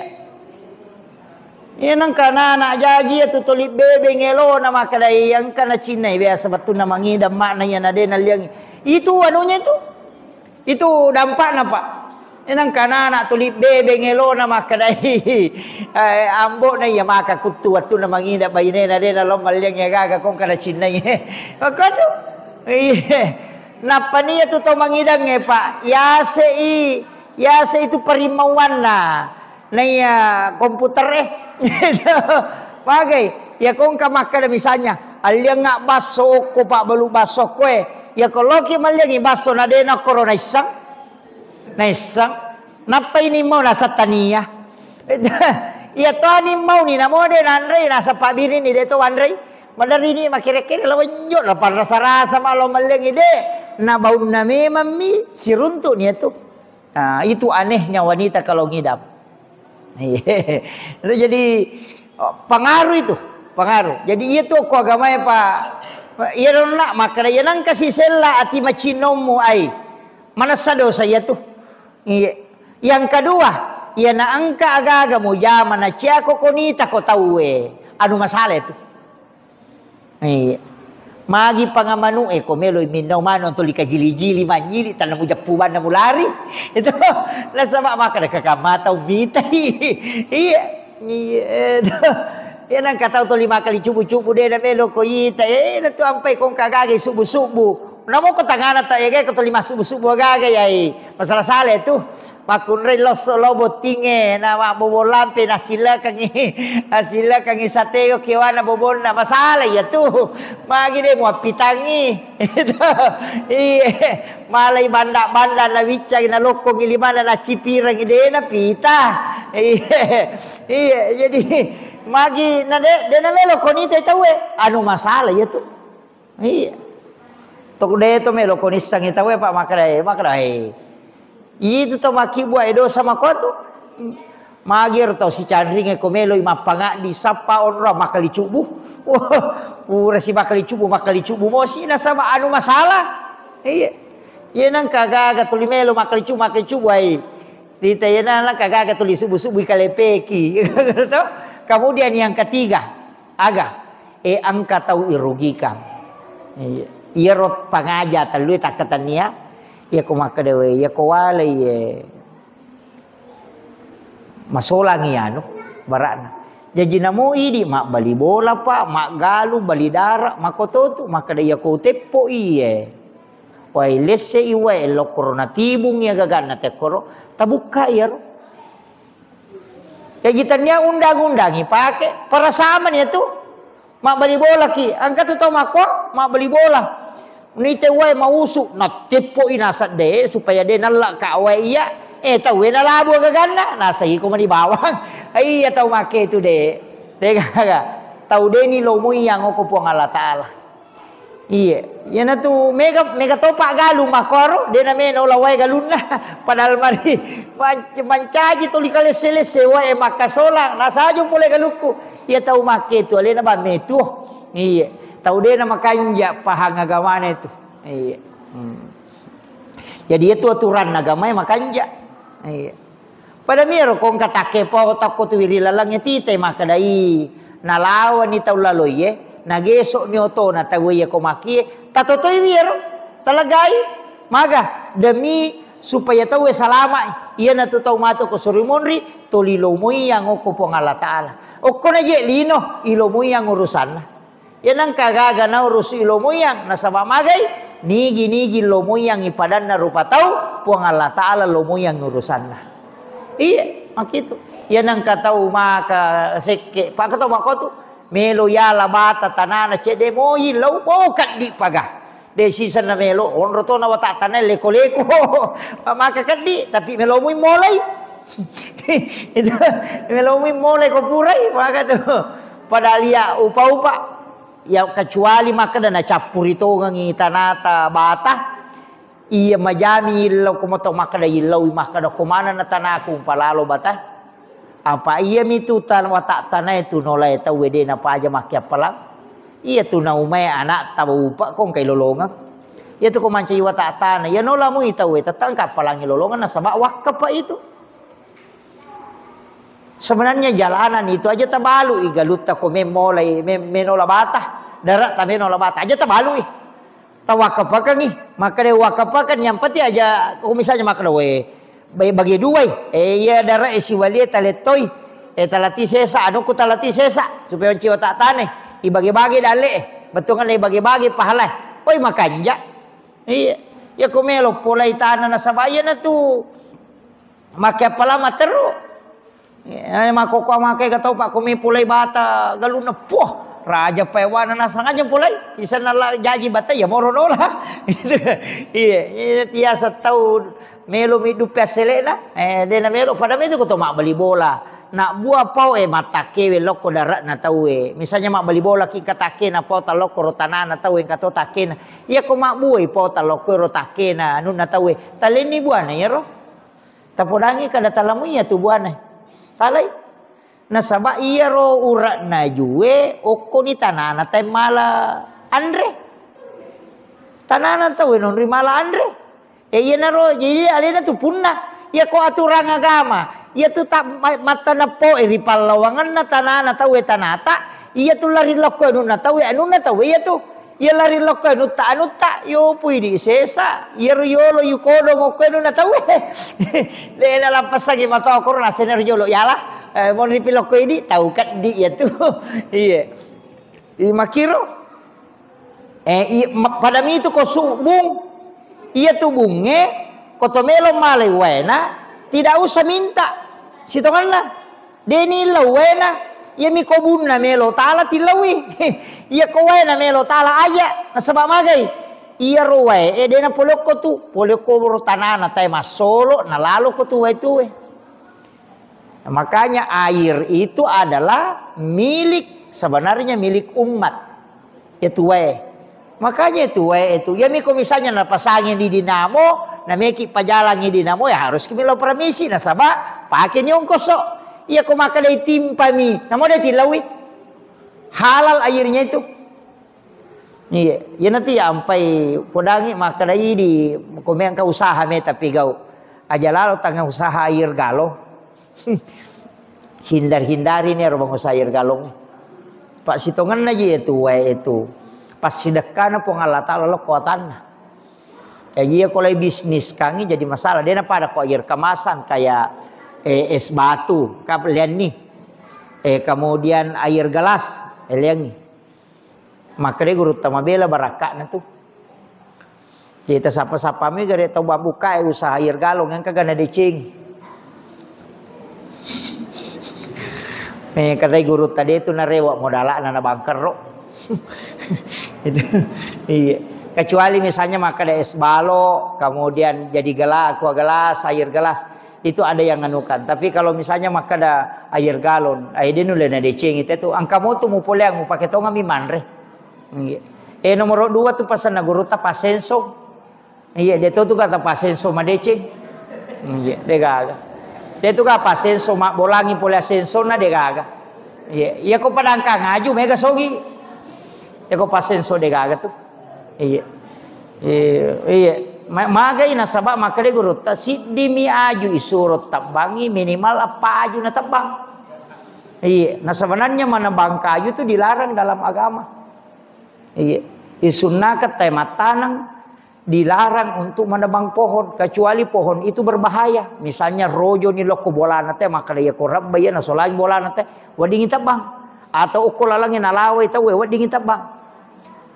Iya nengka anak jaji itu toli bebeng elona makkeda iya engka na cinna biasa bettunna mangidang makna iya na de nalliangi. Itu anunya itu. Itu dampakna, Pak. Enang kana anak tuli bebeng elona makkedai, eh, ambo'na iya maka kuttu wettunna mangida bainena de nalo malliang iya gaga kong kada cinnai. Makkatu. Iya. Nappa nia tu to mangidangnge, Pak. Yase i, yase itu parimauanna. Naiya komputer e. Magai, ya kongka makkeda misalnya, alliangnga basso okko, Pak, balu basso okko e. Ya ko loki malliangi basso na de nakkoro naisseng. Naisseng. Nappa ini mau naseng tania. Iya to ani mau ni namo de nanrei naseng pabbirini de to wanrei. Maderri ni makere-kere lawenjo na parasa-rasa malo malliangi de. Na baunna memang mi siruntuk ni tu. Nah, itu anehnya wanita kalau ngidam. Iya. Itu jadi, oh, pengaruh itu, pengaruh. Jadi iya tu ko agamae, Pak. Iya donna makkeda iya nangka sisella ati macinommu ai. Manessa dosa iya tu. Iya. Yang kedua, iya na engka aga-aga mujama na ciako konita ko tauwe. Anu masalah itu. Iya. Magi pangamanu e ko melo minnau manu tuli kajili-jili manjili tanna mujeppu banna mulari. Itu nasaba makkeda kakak mata umitai. Iya. Iya. Iya nang katau tuli makali cubu-cubu de na melo ko ita. Eh, na tu ampai kong kagaga subu-subu. Namo ko tangana ta ega ko tuli masubu-subu gaga yai. Masalah-salah itu. Makkunrai losso lo bottingnge, na mabbobo lampe, nasilakengngi, nasilakengngi sateo kewana bobonna, masalah iya tu. Magi de muappitangngi. Iye, malai banda-banda na wiccangi, na lokkongi limana, na cipirangi, de na pita. Iye, iye, jadi magi na de, de na melo koni te tauwe, anu masalah iya tu. Iya. Tok de to melo ko nissangi tauwe, Pak, makkedai, makkedai. Itu to makkibua e dosa makotu. Magi ero tau sicanringe ko meloi mappangaddi sappa onro makkali cubu. Wah, pura si makkali cubu, makkali cubu mosi nasaba anu masalah. Iya. Iya nangka gaga tuli melo makkali cubu, makkali cubu ai. Tita iya nangka gaga tuli subu-subu kalepeki. To? Kemudian yang ketiga, Aga, e engka tau irugikan. Iya. Iyaro pangaja tellue takkatennia, iya ko makkedawe, iya ko walai, iya masolangi anu, bara'na. Jaji namo idi mabbali bola, Pak, maggalu, bali dara, makototu, makkeda iya ko teppo iye. Wae lesse i wae lokkoro natibung iya gaganna tekkoro, tabukka iyaro. Jaji tennia undang-undang ipake, parasamani tu. Mabbali bola ki, engka tu tau makko, mabbali bola. Nite wae mausu, nateppo i naseng de, supaya de nalla ka wae iya. Eh, tau e nalabu gaganna, nasai ko mani bawang. Iya tau make tu de. De gaga. Tau de ni lomoi yang oko Puang Allah Ta'ala. Iye, iyanatu mega, mega topa galung makkoro, de na meno la wae galunna. Padahal mari manc-, mancaji tuli kalesse-lesse wae makkasolang, nasajo pole galukku. Iya tau makke tu alena ba metu. Iye, tau de na makanja pahang agamana itu. Iye. Hmm. Jadi itu aturan agama makanja. Iye. Pada miro kongka takkepo takko tu wiri lalangnge tite makkedai, nalawani tau laloiye, nagesokni otona tau iya ko makie, tatotoi wiro, talagai, maga, demi supaya tau e salama, iyanatu tau matu ko suri monri, toli lomoi yang okko Puang Allah Ta'ala. Okko na je lino, ilomoi yang urusanna. Iya nengka gaga naurusu i lo moyang, nasaba magai, nigi-nigi lo moyang ipadanna rupa tau, Puang Allah Ta'ala lo moyang urusanna. Iya, makkitu. Iya nengka tau maka sekke, paka tau makotu, melo yala bata tanana cedde moyi lo, bo kaddi paga. De sisenna melo, onro tona watattana leko-leko. Maka keddi, tapi melo mui molai. Itu, melo mui molai ko purai, maka tu. Padahal iya upa-upa. Ya, kecuali makkeda nacappuri tongengi tanata bata, iya majami illau ko moto makkeda illaui makkeda ko manenna tanaku umpalalo bata. Apa iya mitu tan-, watak tanae tu nolae tau wede napaja makkiappalang. Iya tu naumae anak tau upa ko engkai lolongeng. Iya tu ko mancaji watak tana, iya nola mui tau e tetang kappalangi lolongeng nasaba wakkapa itu. Sebenarnya jalanan itu aja tabalu i galutta ko memolai, mem-, menola bata, darat ta menola bata aja tabalu i. Tawakkapakengi, makkeda wakkapaken yang penting aja ko misalnya makkeda we, Ba-, bagi duai. Eh, iya dara e siwalie talettoi. Eh, talati sesa, anukku talati sesa. Supaya manciwa tak tane. Ibagi-bagi dalle e. Bettuanna ibagi-bagi pahala. Oi, makanja. Iya. Iya ko melo polai tanah nasaba iya natu. Make apa lama teru. Eh, makkokkoe makkega tau, Pak, ko mi pulai bata galunna, puah, raja paewana nasang aja pulai. Sisenna la jaji bata, iya moro nola. Iya, iya, tiasa tau melo mi duppe assele'na. Eh, de na melo, pada metu ko to mabbali bola. Nak bua pau, eh, mattakkewe lokko dare'na tauwe. Misalnya mabbali bola ki katakkena pau talokko ro tanana tauwe engka to takkena. Iya ko mabbuai pau talokko ro takkena anunna tauwe. Talenni buana iyaro. Tapodangi kada talamu iya tu buana. Talai. Nasaba iyaro ure'na jue okkoni tanana tae mala anre. Tanana tauwe nonri mala anre. E, iyanaro, jadi alena tu punna. Iya ko aturan agama. Iya tu ta-, ma-, mattana poe ri pallawangenna tanana tauwe tanata. Iya tu lari lokko anunna tauwe, anunna tauwe iya tu. Iya lari lokko anutta, anutta, yopu idi sesa, iyaro yolo yukodong okko anunna tauwe. De nalappassangi matoa korona senero jolo yala. Eh, monri pi lokko idi, tau keddi iya tu. Iya. I makkiro. Eh, i-, ma-, pada mitu ko subbung. Iya tu bunge, ko to melo malai waena, tidak usah minta. Sitonganna. Deni lau waena, iya mi ko bunna melo tala tilaui. Iya ko waena melo tala aja, nasaba magai. Iya ro wae, eh, dena polokko tu, polokko ro tanana tae massolo, nalalo ko tu wae tuwe. Makanya air itu adalah milik, sebenarnya milik umat. Itu wae. Makanya itu wae itu. Ya miko misalnya napasangi di dinamo, nameki pajalangi dinamo, ya harus kimi lo permisi nasaba pake nyongkoso. Iya ko makkeda timpami, namo de tilaui. Halal airnya itu. Iya, iya nanti ya ampai podangi makkedai di komeng ka usaha me tapi gau. Aja lalo tanga usaha air galon. Hindar-hindari ni ero bangusa air galon. Pak sitongenna ji itu wae itu. Pas sidekkana Puang Allah Taala lo kuatanna. Ya, iya ko lai bisnis kangi jadi masalah. Dena pada ko air kemasan kayak, eh, es batu, kap lianni. Eh, kemudian air gelas, eh, lianni. Makkeda gurutta mabela barakka'na tu. Jadi tasappa-sappami gare tau mabbukae usaha air galon engka gana deceng. Eh, kadai gurutta de tu narewa modala'na na bangkerro. Itu. Iya. Kecuali misalnya makkeda es balok, kemudian jadi gelas, aqua gelas, air gelas. Itu ada yang anukan. Tapi kalau misalnya makkeda air galon, ai de nulle na deceng itu tu. Engka motu mupoleang mupake tongami manre. Iya. Eh, nomor dua tu pasenna gurutta pasenso. Iya, de to tu kata pasenso madeceng. Iya, de gaga. De tu ka pasenso mabbolangi pole asensona de gaga. Iya, iya ko padangkang aju mega sogi. Iya ko pasenso de gaga tu. Iya. Iya, iya. Ma-, magai nasaba makkeda gurutta, siddimi aju isuro tabbangi, minimal eppa aju natebbang. Iya, nah sebenarnya menebang kayu itu dilarang dalam agama. Iya. Isunnakan teh mattaneng dilarang untuk menebang pohon, kecuali pohon itu berbahaya. Misalnya rojo ni lokko bolana teh, makkeda iya ko rebba iya nasolangi bolana teh, weddingi tebbang. Atau okko lalangnge nalawai tauwe, weddingi tebbang.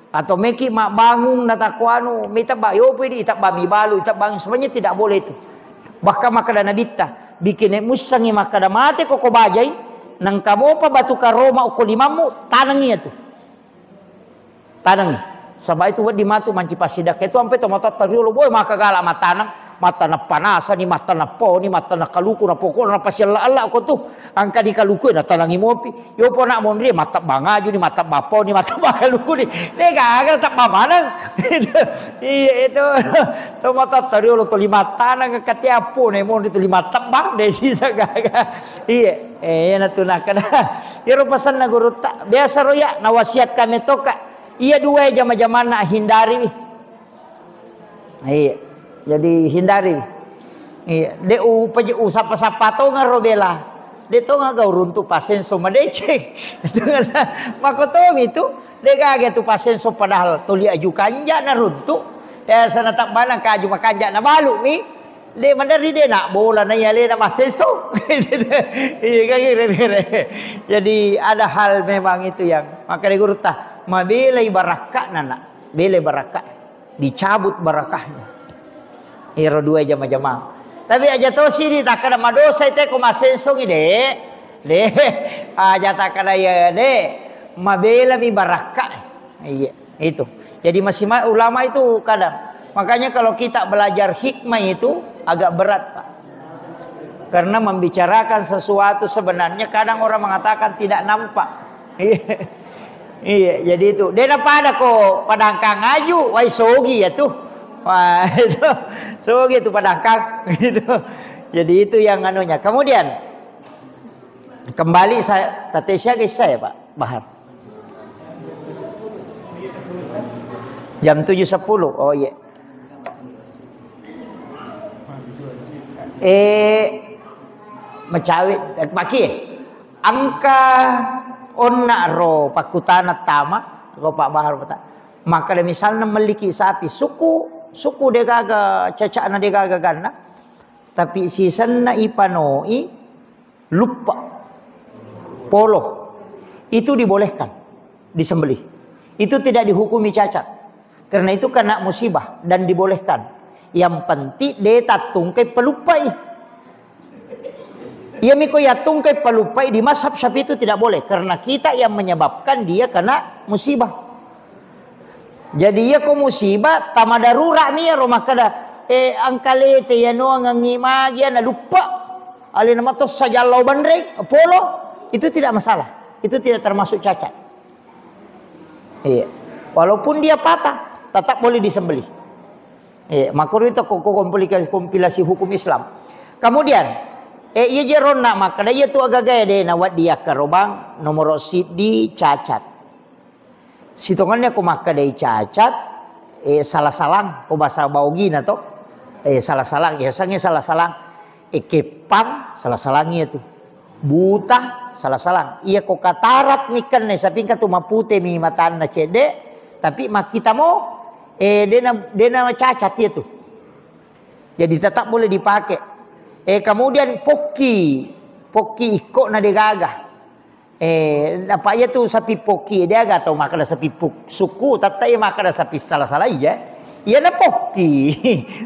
Atau meki mabbangung natakko anu, mi tebba, yopo idi itebba, mi balu itebba, sebenarnya tidak boleh itu. Bahkan makkeda Nabitta, bikine mussangi makkeda mate ko ko bajai, nengka mopa batu karoma okko limammu, tanengi itu. Tanengi. Saba itu wedding matu manci passidakka itu ampe to matotta riolo, boy maka gala mataneng, mataneng panasani, mataneng poni, mataneng kaluku, na pokokna na pasiella-ella ko tu. Angka di kaluku na tanengi mopi. Yo pona monri matebbang aju ni, matebbang pau ni, matebbang kaluku ni. De gaga tebbang maneng. Iya itu. To matotta riolo to lima taneng katiappo ne monri to lima tebbang de sisa gaga. Iya. Eh, iya natu nakkeda. Iyaro pasenna gurutta. Biasa ro ya nawasiat kami toka. Iya dua jama-jamanna hindari. Iya. Jadi hindari. Iya, de upaje usappa-sappa tonga ro bela. De tonga gau runtu pasenso madeceng. Makotomi tu, de gaga tu pasenso padahal toli aju kanja na runtu. Ya sana tabbana kaju makanja na balu mi. De' maderri de' na bola na iya alena masseso. Iya kan kira-kira. Jadi ada hal memang itu yang maka de gurutta mabelai barakka nana, belai barakka, dicabut barakahnya. Iro dua jama-jama. Tapi aja tosi di takkada madosa ite ko massesongi de'. De'. Aja takkada iya de'. Mabelami barakka. Iya, itu. Jadi masih ma-, ulama itu kadang. Makanya kalau kita belajar hikmah itu agak berat, Pak. Karena membicarakan sesuatu sebenarnya kadang orang mengatakan tidak nampak. Iya. Iya, jadi itu. De' na pada ko padangkang aju, wai sogi ya tuh. Wah, itu. Sogi itu padangkang gitu. Jadi itu yang anunya. Kemudian kembali saya, tadi siaga saya, Pak Bahar. Jam tujuh sepuluh. Oh iya. Eh, mecawi, eh, maki, eh. Engka onna ro pakkutana tama, ko Pak Bahar peta. Maka ada misalnya meliki sapi, suku, suku degaga, cacana degaga ganna. Tapi sisenna ipanoi, luppa, polo, itu dibolehkan disembelih. Itu tidak dihukumi cacat. Karena itu kena musibah dan dibolehkan. Yang penting de' tattungkai paluppai. Iya miko yattungkai paluppai di mazhab Syafi'i itu tidak boleh karena kita yang menyebabkan dia kena musibah. Jadi iya ko musibah tama darurat mi iyaro makkada, eh, engka lete yanoangengngi magi na luppa. Alena matossa jallau banreng, polo, itu tidak masalah. Itu tidak termasuk cacat. Iya. Walaupun dia patah, tetap boleh disembelih. Iya, makanya itu ko-, ko-, kompilasi, kompilasi hukum Islam. Kemudian, eh, iya jeronna makkada iya tu agaga de' na waddi yakkarobang nomoro siddi cacat. Sitongenna ko makkadai cacat, eh, sala-salang, ko bahasa Baogina to. Eh, sala-salang, yasengnge sala-salang. Eh, keppang, sala-salang iya tu. Buta, sala-salang. Iya ko katarat mi kenne, sapingka tu mapute mi matanna cedde, tapi makkita mo, eh, dena, dena cacat iya tu. Jadi tetap boleh dipakai. Eh, kemudian pokki, pokki ikko na degaga. Eh, apa iya tu sapi pokki, de aga tau makkada sapi puk-, suku, tette iya makkada sapi sala-sala iya. Iya na pokki.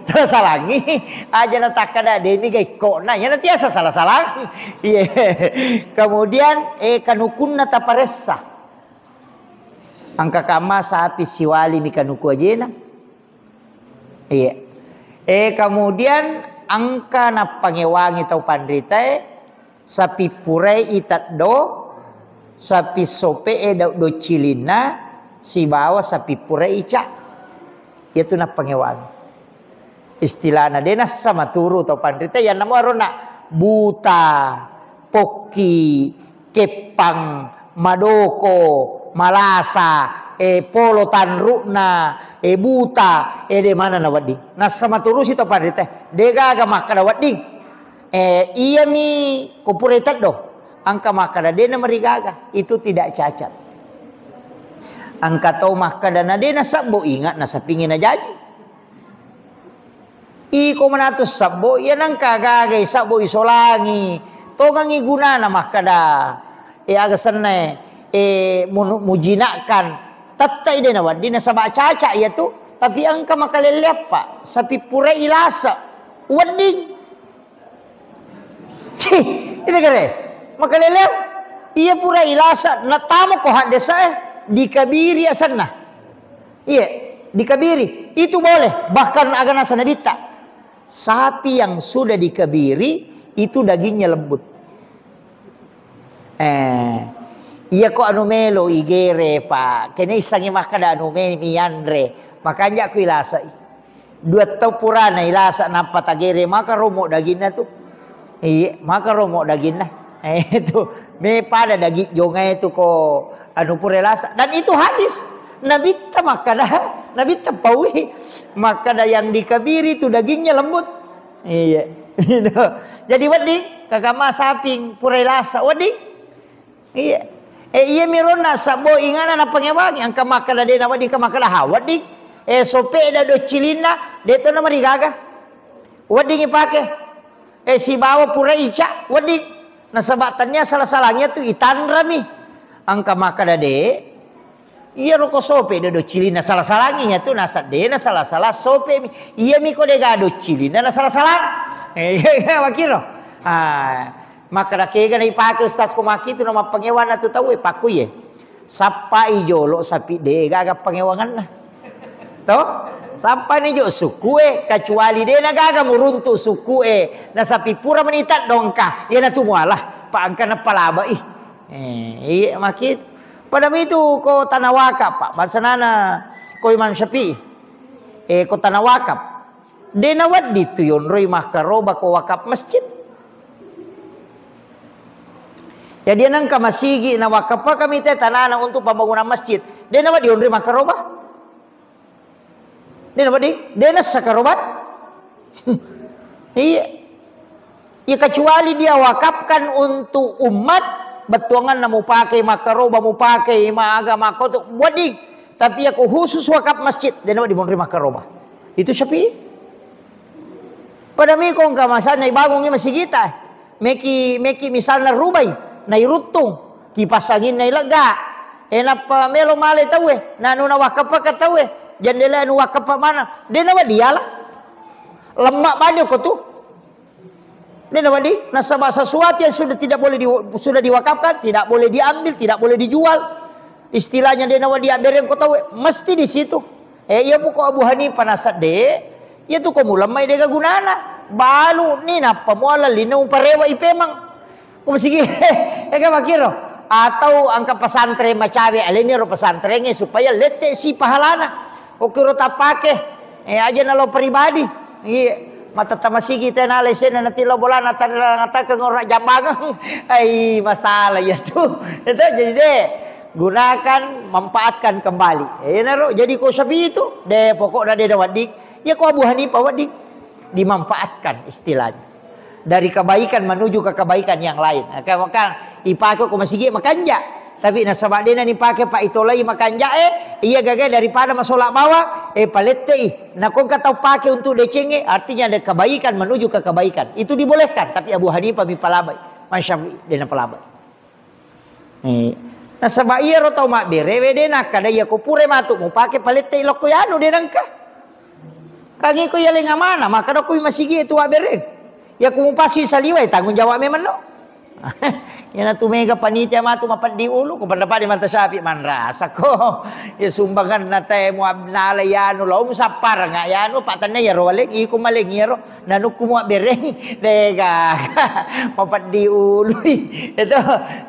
Sala-salangi. Aja na takkada demi ga ikkona, iya na tiasa sala-salang. Iya. Kemudian, eh, kanukunna taparessa. Engka kamma sapi siwali mi kanuku ajena. Iya. Eh, kemudian engka nappangewangi tau panritae, sapi purai iteddo, sapi sope'e dau-, docilinna, sibawa sapi purai ica. Iyatu nappangewangi. Istilahna, de nassa maturu tau panritae, iyanna muarona buta, pokki, keppang, madoko, malasa, eh, polo tanru'na, eh, buta, eh, de maneng nawedding. Nassa maturusi tau panritae. De gaga makkada wedding. Eh, iyami ko pura iteddo. Engka makkada de namarigaga. Itu tidak cacat. Engka tau makkada na de nasabbo inga nasapingi najaji. Iko manatu sabbo, iya nengka gagai sabbo isolangi. Tongangi gunana makkada, eh, aga senna, eh, munu-, mujinakkan. Tettai de nawedding nasaba caca iya tu, tapi engka makalelleappa, sapi purai ilasa. Wedding. Cih, itu kere. Makalelleang, iya pura ilasa, natamo ko haddesa, eh, dikabiri asenna. Iya, dikabiri. Itu boleh. Bahkan aga nasa nabitta. Sapi yang sudah dikabiri, itu dagingnya lembut. Eh, iya ko anu melo igere, Pak. Kene issangi makkada anu me mianre. Makanja ku ilasai. Dua tau purana ilasa nappa tagere maka romo daginna tu. Iya, maka romo daginna. Eh, itu me pada daging jongai tu ko anu pura ilasa. Dan itu hadis. Nabitta makkada, Nabitta paui makkada yang dikabiri tu dagingnya lembut. Iya. Jadi wedding, kagama saping pura ilasa wedding. Iya. Eh, iya mironna sabbo ingana napangewangi, engka makkada de nawedding, engka makkada ha wedding. Eh, sope da docilinna, de to namarigaga. Wedding ipake. Eh, sibawa pura ica, wedding. Nasaba' tania sala-salangnya tu itanrami. Engka makkada de', iyaro ko sope' do doccilinna sala-salangi, iya tu nasa-, de' nasala-sala sope'mi. Iyami ko de'ga doccilinna nasala-salang. Eh, iya, iya, makkiro. Ah, makkada kega na ipake ustaz ko makkitu na mappangewanna tu tauwe, pakkuye. Sappai jolo sapi de' gaga pangewanganna. To? Sappani jo sukue, kecuali de' nagaga muruntu sukue, na sapi pura menita dongka, iya natu muala, pa engka napalabai. Eh, iya, makkitu. Pada mitu ko tanah wakaf, Pak. Bahasa nana ko Imam Syafi'i. Eh, ko tanah wakaf. De' nawedding tu yonroi makkaroba ko wakaf masjid. Jadi nengka masigi na wakafakami te tanana untuk pembangunan masjid. De' nawedding yonroi makkaroba. De' nawedding, de' nassa karoba. Iya. Ya, kecuali dia wakafkan untuk umat, bettuanganna mupakai makkaroba, mupakai maga makkotu, wedding. Tapi ya ko khusus wakaf masjid, de' nawedding monri makkaroba. Itu Syafi'i. Pada miko engka masanna ibangungi masigita. Meki, meki misalna rubai, nairuttung, kipas anginna ilegga. E, nappa melo male tauwe, nanu nawakkappaka tauwe, jendela nu wakkappa mana. De' nawedding diala. Lemma bani ko tu. De' nawedding, nasaba sesuatu yang sudah tidak boleh di-, sudah diwakafkan, tidak boleh diambil, tidak boleh dijual. Istilahnya de' nawedding diabbereng ko tauwe, mesti di situ. Eh, iya buko Abu Hanifah nasadde, iya tu ko mulemmai de' gaga gunana. Balu ni nappa muala lino parewa ipemang. Ko masigi, ega makkiro. Atau engka pesantren macawe aleni ro pesantrengnge supaya lette si pahalana. Okkiro tappake, eh, aja nalo pribadi. Iya, matetta masigi tena lesena nanti lo bolana tadda ngatakeng ora jambangeng. Ai, masalah iya tu. Itu jadi de', gunakan, manfaatkan kembali. Eh, naro, jadi ko Syafi'i itu, de', pokokna de' nawedding. Ya ko Abu Hanifah wedding. Dimanfaatkan istilahnya. Dari kebaikan menuju ke kebaikan yang lain. Nah, kan, kan ipake ko masigi makanja. Tapi nasaba de' na nipake pa itolai makanja e, iya gaga daripada masola bawang, eh, palettei. Nah, ko engka tau pake untuk decengnge, artinya ada kebaikan menuju ke kebaikan. Itu dibolehkan, tapi Abu Hanifah mi palabai. Imam Syafi'i de' napalabai. Eh, nasaba iyaro tau mabberewe de' nakkada iya ko pura matu mupake palettei lokko yanu de' nengka. Kan iko yaleng amana, makkada ko masigi tu abbere. Ya ko mupasui saliwai tanggung jawab memang no. Iyanatu mega panitia matu mapeddi ulu, ko pendapat di mata Syafi'i manrasa ko. Ya sumbangan na te mu ab-, nala yanu lo mu sapparang yanu, pa tanna yaro waleng, iko maleng yaro. Nanukku mua bereng, dega. Mapeddi ului. Itu.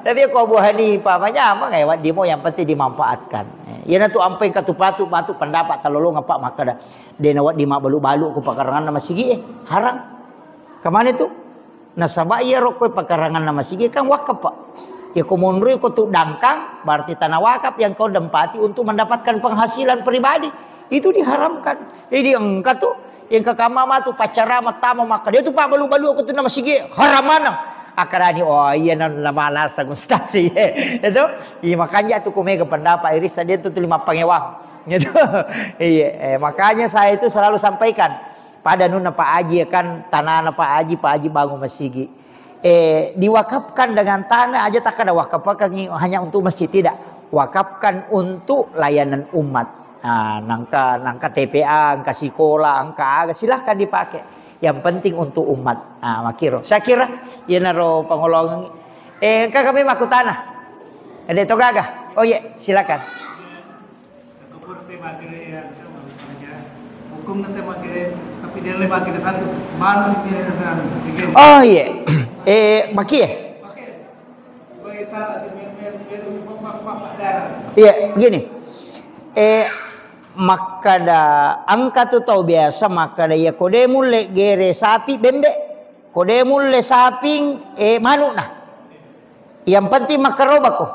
Tapi ko Abu Hanifah, manyameng, eh, wedding mo, yang penting dimanfaatkan. Eh, iyanatu ampai katupatu, matu pendapat talolong apa makkada. De' nawedding mabbalu-balu ko pakaranganna masigi, eh, haram. Kemana itu? Nasaba iyaro ko pakaranganna masigi kan wakaf, Pak. Ya ko monroi ko tu dangkang, berarti tanah wakaf yang kau tempati untuk mendapatkan penghasilan pribadi. Itu diharamkan. Jadi engka tu, engka kamma matu pacara mattama makkada, de' tu pabbalu-balu ko tu na masigi, haram maneng. Akkarani, oh iya, na, na manasa gustasi. Itu, iya, makanya tu ko mega pendapat irisa de' tu tuli mappangewang. Gitu. Iya, eh, makanya saya itu selalu sampaikan pada nunna Pak Haji, ya kan, tanana Pak Haji, Pak Haji bangun masigi. Eh, diwakafkan dengan tanah aja, takkada wakafkan hanya untuk masjid, tidak. Wakafkan untuk layanan umat. Nah, nangka, nangka T P A, nangka sikola, nangka aga, silahkan dipakai. Yang penting untuk umat. Nah, makkiro. Saya kira, iyanaro pangolong. Eh, engka kami makkutana. Ada to gaga? Oh iya, silakan. Hukum nanti magere, tapi dia le magere satu, baru dia anu, dia game. Oh iya. Eh, makie? Sebagai syarat di main-main, dia tuh bapak-bapak darah. Iya, gini. Eh, makkada engka tu tau biasa makkada, iya ko de mulle gere sapi, bembe. Ko de mulle saping, eh, manukna. Yang penting makkarobako.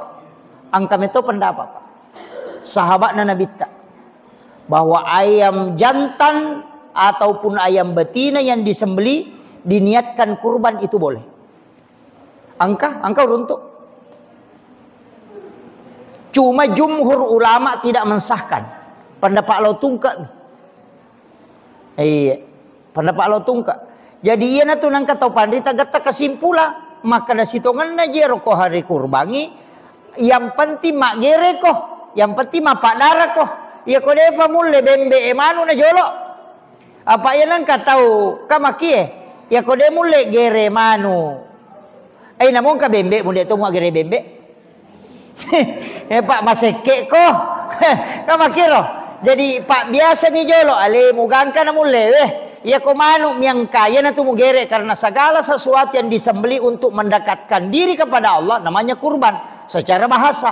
Engka meto pendapat, Pak. Sahabatna Nabitta. Bahwa ayam jantan ataupun ayam betina yang disembelih diniatkan kurban itu boleh. Engka, engka uruntuk. Cuma jumhur ulama tidak mensahkan. Pendapat lo tungke. Iya. Pendapat lo tungke. Jadi iyanatu nengka tau panrita getta kesimpulan, makkeda sitongenna je ro ko hari kurbangi, yang penting maggereko, yang penting mappaddarako. Iya ko depa mulle bembe e manu na jolo. Apa iya nengka tau kamakie, iya ko de mulle gere manu. Eh, namongka bembe mu de to mua gere bembe. Eh, Pak, masekke ko. Kan makkiro. Jadi, Pak, biasa ni jolo alemu gangka na mulle, weh. Iya ko manu miangka, iya natu mugere karena segala sesuatu yang disembelih untuk mendekatkan diri kepada Allah namanya kurban secara bahasa.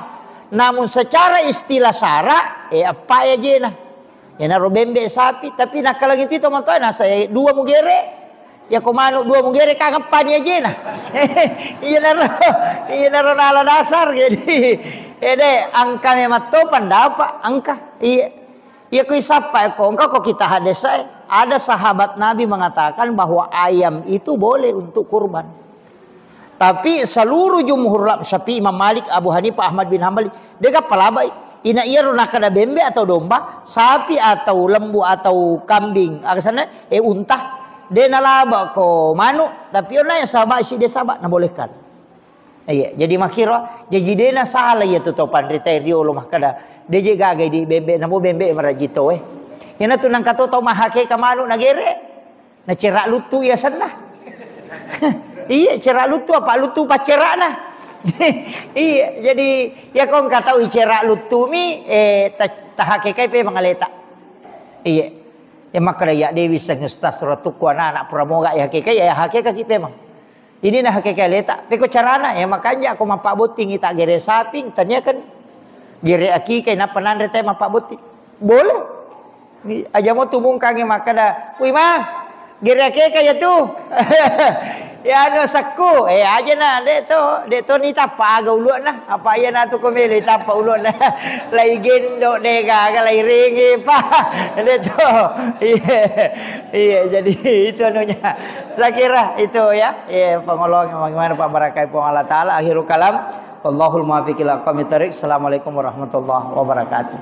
Namun secara istilah syara, eh, apa ya jena? Iyanaro bembe sapi, tapi nakkalangi tu tomatoa nasa, eh, dua mugere. Ya ko manu dua mugere, kangeppani ajena. Iyanaro, iyanaro nala dasar. Jadi, ede, angka memang to pendapat, angka. Iya. Iya ko isappa ko, engka ko kita hadis, eh. Ada sahabat Nabi mengatakan bahwa ayam itu boleh untuk kurban. Tapi seluruh jumhur ulama, Syafi'i, Imam Malik, Abu Hanifah, Ahmad bin Hambali, dega palabai. Ina iyaro nakada bembe atau domba, sapi atau lembu atau kambing, aga sana, eh, unta, de nalaba ko manu, tapi ona yang sabak si de sabak, nabolehkan. Iya, jadi makkiro, jadi de na salah iya tu to panrita riolo makkada, de je gaga di bembe, namo bembe maraji to, eh. Ina tu nangka to tau mahakeka manu nagere. Na cera luttu iya senna. Iya, cera luttu apa luttu paccerana. Iya, jadi ya ko engka tau icera luttu mi, eh, ta-, tahakekai pe mangaleta. Iya. Ya makkada ya Dewi seng Ustaz Ratukku anak-anak pura moga ya hakekai, ya hakekaki pe mang. Ini na hakekai leta. Peko carana, ya makanja ko mappabotting ita gere saping, tania kan gere akikai nappa nanre te mappabotting. Boleh. Ni, aja mo tumungkangi makkada, "Wih, Ma, gere akeka ya tu." Ya anu sakku, eh, aja na, dek to, dek to ni tappa aga ulu'na. Apa iya na tu ko melo tappa ulu'na. Lai gendo de gaga, lai ringi pa. Dek to. Iya. Iya, jadi itu anunya. Saya kira itu ya. Iya, pengolong bagaimana Pak barakai Puang Allah Taala. Akhirul kalam. Wallahul muwaffiq ila aqwamit thariq. Assalamualaikum warahmatullahi wabarakatuh.